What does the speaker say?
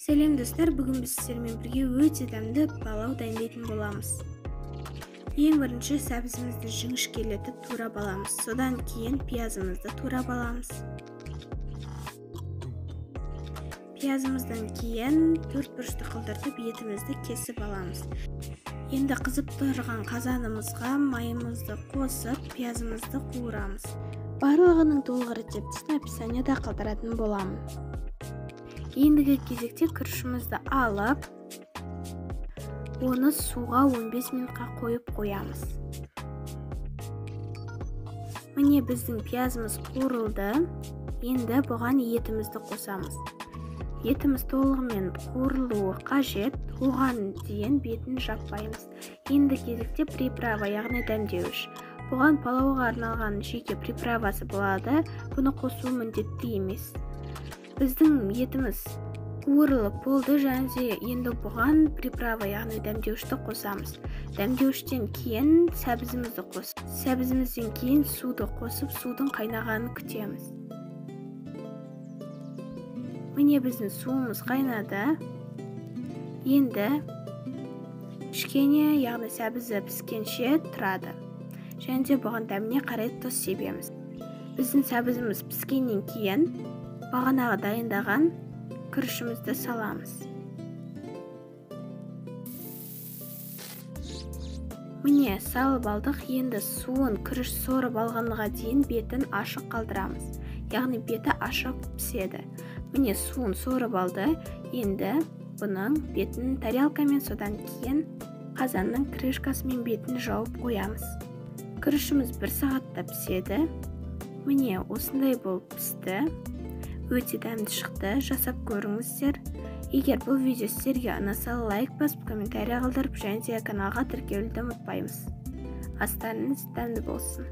Сәлем достар, бүгін біз сіздермен бірге өте дәмді палау дайындайтын боламыз. Ең бірінші сәбізімізді жіңішкелетіп турап аламыз. Содан кейін пиязымызды турап аламыз. Пиязымыздан кейін төрт бұрышты қылдыртып етімізді кесіп аламыз. Енді қызып тұрған қазанымызға майымызды қосып, пиязымызды қуырамыз. Барлығының толық рецептісін описанияда қалдыратын боламын. Ендігі кезекте күрішімізді алып, оны суға 15 минутқа қойып қоямыз. Міне біздің пиязымыз қуырылды. Енді бұған етімізді қосамыз. Етіміз толығымен қуырылуы қажет, оған дейін бетін жаппаймыз. Енді кезекте приправа, яғни дәмдеуіш. Бұған палауға арналған жеке приправасы болады, бұны қосу міндетті емес. Біздің етіміз қуырылып болды, және де енді бұған приправа, яғни дәмдеуішті қосамыз. Дәмдеуіштен кейін сәбізімізді қосып, сәбізімізден кейін суды қосып, судың қайнағанын күтеміз. Міне біздің суымыз қайнады. Енді кішкене, яғни сәбізі піскенше тұрады. Және де бұған дәміне қарай тұз себеміз. Біздің сәбізіміз піскеннен кейін бағанағы дайындаған күрішімізді саламыз. Міне салып алдық. Енді суын күріш сорып алғанға дейін бетін ашық қалдырамыз. Яғни беті ашық піседі. Міне суын сорып алды. Енді бұның бетін тарелкамен, содан кейін қазанның крышкасымен бетін жауып қоямыз. Күрішіміз 1 сағатта піседі. Міне осындай болып пісті. Өте дәмді шықты, жасап көріңіздер. Егер бұл видео сіздерге ұнаса, лайк басып, комментарий қалдырып, және де каналға тіркелуді ұмытпаймыз. Астарыңыз дәмді болсын.